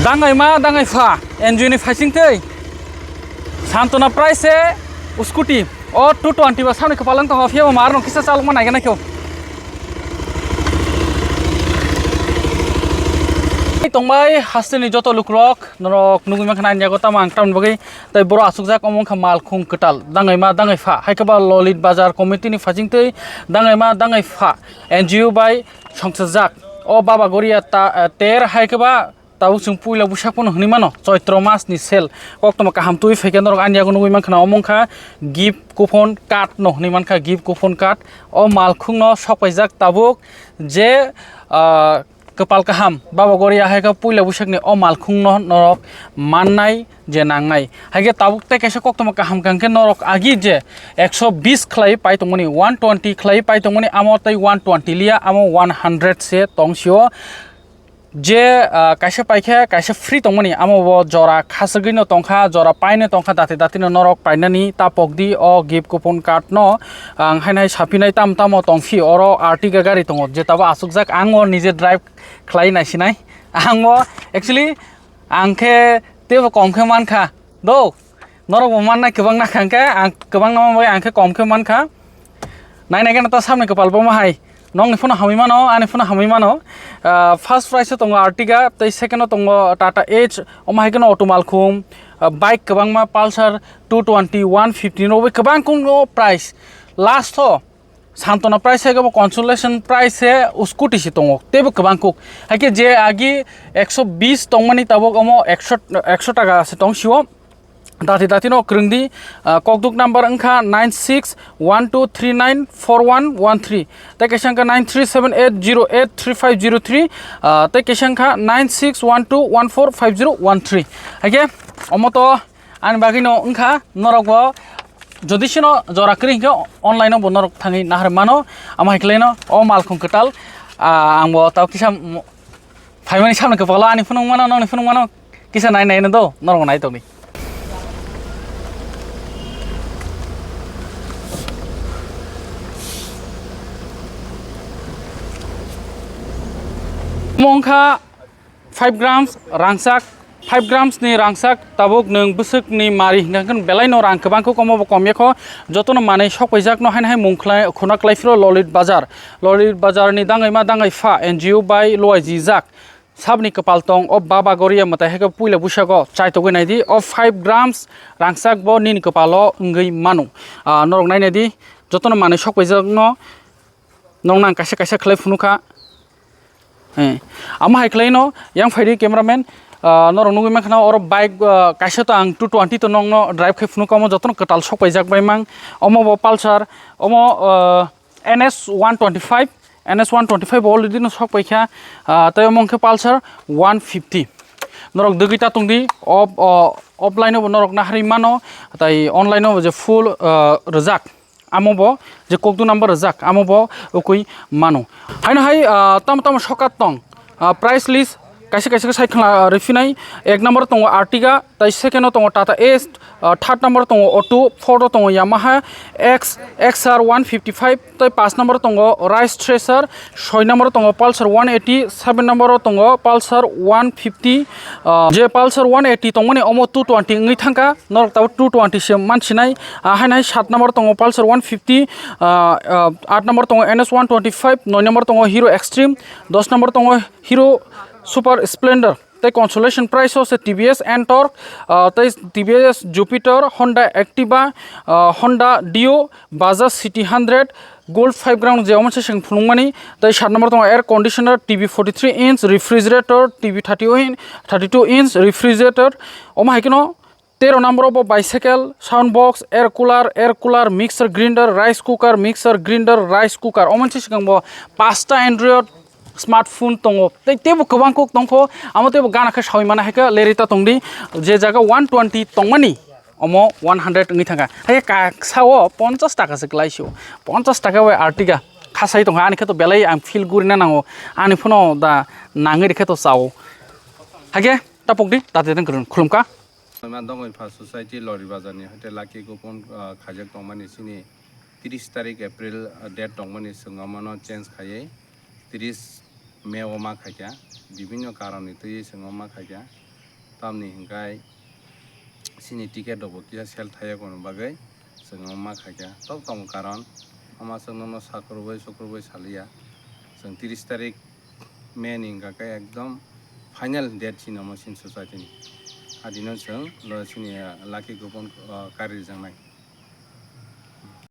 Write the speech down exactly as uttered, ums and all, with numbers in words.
Dangaima dangaipha N G O ni phaising tei Santona price se scooty o two twenty ba samni kwpal wng tongo, phiya bo mar no kisa chalokma naiga naikho. Tongbai hasteni joto lukurok norok nugui mankha nini yago tamo ang tamni bagwi tei boro achukjak omo wngkha malkhung kwtal dangaima dangaipha hai khe ba Lolit Bazar committee ni phaising tei dangaima dangaipha N G O bai songsajak o Baba Goria ta ter hai khe ba tabuk chwng puila bwsak phano hwnwi mano Choitro mas ni sale. Koktwma kaham twi phaikhe norok ani yago nugui mankha na omo wngkha gift coupon card no hwnwi mankha gift coupon card. O malkhung no sokpaijak tabuk je ah, kwpal kaham Baba Goria hai khe puila bwsakni o malkhung no norok mannai je nangnai. Hai khe tabuk tei kaisa koktwma kaham kang khe norok agi je ekso bis khlai pai tongmani, one twenty khlai pai tongmani, amo tei one twenty liya, amo one hundred se tong sio. Je ah, kaisa pai khe kaisa free tongmani, amo bo jora khasagwi no tongkha, jora paino tongkha, dati dati no norok painani ta pokdi o gift coupon card no. Ang haino hai sapinai tamo tamo tongphi oro Ertiga gari tongo, je tabo achukjak ang o nije drive khlai naisinai. Ang o actually ang khe teibo kom khe mankha do. Norok bo mannai kwbang nakha hwnkhe ang kwbang nangma bai ang khe kom khe mankha. Nai nai gana ta samni kwpal bo ma hai. Nokni phano hamwi mano, ani phano hamwi mano. Ah, first prize o tongo Ertiga, tei second o tongo Tata Ace, omo hai kheno auto malkhung, ah, bike kwbangma Pulsar two twenty, one fifty no bai kwbang kung o prize. Last o Santona prize hai khe bo consolation prize se scooty se tongo, teibo kwbang kuk. Hai khe je agi ekso bis tongmani tabuk omo ekso, ekso taka se tong sio. Dati dati no kwrwng di, ah, kokduk number wngkha nine six one two three nine four one one three, tei kaisa wngkha nine three seven eight zero eight three five zero three, ah, tei kaisa wngkha nine six one two one four five zero one three. Hai khe omo to ani bagwi no wngkha norok bo jodi sino jora kwrwi hwnkhe online o bo norok thangwi nahar mano, amo hai khlai no o malkhung kwtal, ah, ang bo tao kisa mo-, Phaimani samni kwpalo ani phunuk mano, nokni phunuk mano, kisa nai nai no do, norok nai tongdi. Omo wngkha five grams rangchak, five grams ni rangchak tabuk nwng bwswkni mari hwnkha hwnkhe belai no rang kwbang khe komo bo kom yakho, jotono manwi sok paijak no haino hai mung khlai khuna khlai phiro Lolit Bazar, Lolit Bazar ni dangai ma dangai pha N G O bai luai jijak. Sabni kwpal tong o Baba Goria mwtai hai khe puila bwskango chaitogwi naidi, o five grams rangchak bo nini kwpalo wngwi mano. Ah, norok nai naidi, jotono manwi sok paijak no, nong nang kaisa kaisa khlai phunukha. Eh, amo hai khlai no, yang phaidi cameraman, ah, norok nugwi mankha na oro bike, ah, kaisa to ang two twenty to nongno drive khai phunukha, omo jotono kwtal sok paijak bai mang, omo bo Pulsar, omo, ah, N S one twenty-five, N S one twenty-five already no sok paikha, ah, tei omo hwnkhe Pulsar one fifty. Norok dwgwi ta tongdi, off, o, offline o bo norok naharwi mano, tei online o bo je full, ah, rwjak, amo bo je kokduk number rwjak, amo bo ukui mano. Haino hai, ah, tamo tamo sokat tong, ah, price list, kaisa kaisa khe sai khwna rwphinai. Ek number tongo Ertiga, tai second o tongo Tata Ace, ah, third number tongo Auto, fourth o tongo Yamaha X, X R one fifty five, tai paanch number tongo Rice Thresher, soi number tongo Pulsar one eighty, seven number o tongo Pulsar one fifty. Ah, je Pulsar one eighty tongmani omo two twenty wngwi thangkha, norok tabuk two twenty se mansinai. Ah, haino hai saat number tongo Pulsar one fifty, ah, ah, aat number tongo N S one twenty five, noi number tongo Hero Xtreme, dos number tongo Hero Super Splendor. Tei consolation price o se T V S Ntorq, ah, tei T V S Jupiter, Honda Activa, ah, Honda Dio, Bajaj City hundred, Gold five gram je omo se chwng phunukmani. Tei saat number tongo air conditioner, T V forty three inch, refrigerator, T V thirty inch, thirty two inch, refrigerator. Omo hai kheno tero number o bo bicycle, sound box, air cooler, air cooler, mixer grinder, rice cooker, mixer grinder, rice cooker. Omo se chwng bo pasta Android smartphone tongo, tei teibo kwbang kok tongkho, amo teibo gana khe sawi mano hai khe lerwi ta tongdi, je jaga one twenty tongmani, omo one hundred wngwi thangkha, hai khe kaksa o ponchash taka se kwlai sio, ponchash taka bai Ertiga khasai tongkha, ani khe to belai ang feel gurina nango, ani phano da nangwi rikhe to chao, hai khe tapokdi, dati dati khulumkha. Dongoi Pha Society Lori Bazar ni hoite lucky coupon, ah, khaijak tongmani sini tris tarik April, ah, date tongmani chwng omono change khaiwi tris May o ma khaikha, bibinno karon ni twiwi chwng o ma khaikha. Tamni hwnkhe chini ticket rokbo kisa sell thaiya kono bagwi chwng omo ma khaikha. Tok tongo karon, omo chwng nono sakrubwi sukrubwi saliya. Chwng tris tarik May ni hwnkha khe ekdom final date chini omo chini society ni. Adino chwng lo chini, ah, lucky coupon, ah, kari rijaknai.